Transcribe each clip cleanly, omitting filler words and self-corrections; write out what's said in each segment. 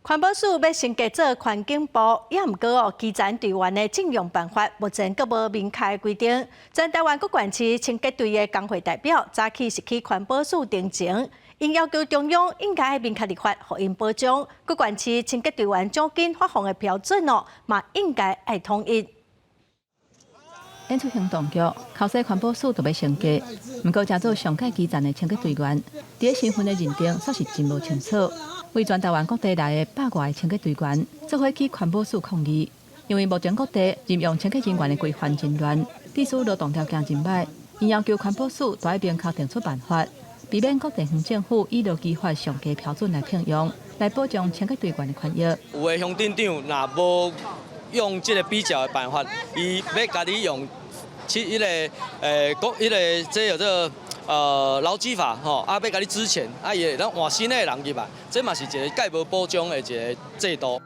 環保署欲升格做環境部，也毋過哦，基層隊員的進用辦法目前閣無明確規定。全台灣各縣市清潔隊的工會代表早起是去環保署陳情，𪜶要求中央應該明確立法，予𪜶保障各縣市清潔隊員獎金發放的標準哦，嘛應該愛統一。演出行動劇，考試環保署都欲升格，毋過成做上蓋基層的清潔隊員，佇身份的認定煞是真無清楚。為全台灣各地來的百外个清潔隊員，做伙去環保署抗議，因為目前各地任用清潔人員的規範真亂，致使勞動條件真䆀。𪜶要求環保署著愛明確定出辦法，避免各地方政府以勞基法上低標準來聘用，來保障清潔隊員的權益。有的鄉鎮長若無用這個比較的辦法，伊欲共你用去彼個國彼個這叫做勞基法吼，啊欲共你資遣，啊伊會當換新的人入來，這嘛是一個蓋無保障的一個制度。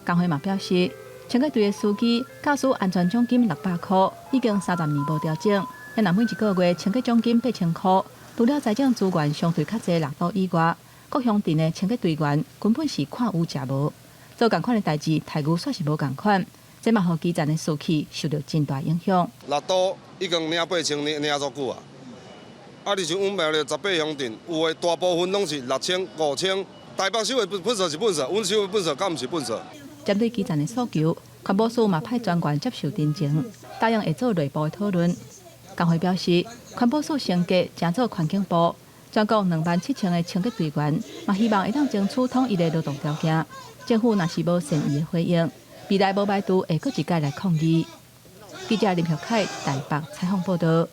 工會嘛表示，清潔隊的司機駕駛安全獎金600箍，已經30年無調整，若每一個月清潔獎金8000箍，除了財政資源相對較濟六都以外，各鄉鎮的清潔隊員根本是看有食無，做仝款的代誌待遇煞是無仝款。這嘛予基層的士氣受著真大影響。六都已經領8000，領領足久啊！啊，你像阮苗栗18鄉鎮，有的大部分攏是6000、5000，台北收的糞埽是糞埽，阮收的糞埽敢毋是糞埽？針對基層的訴求，環保署嘛派專員接受陳情，答應會做內部的討論。工會表示，環保署升格成做環境部，全國27,000个清潔隊員嘛希望會當爭取統一的勞動條件。政府若是無善意的回應，未來無排除會閣一擺來抗議。記者林學凱台北採訪報道。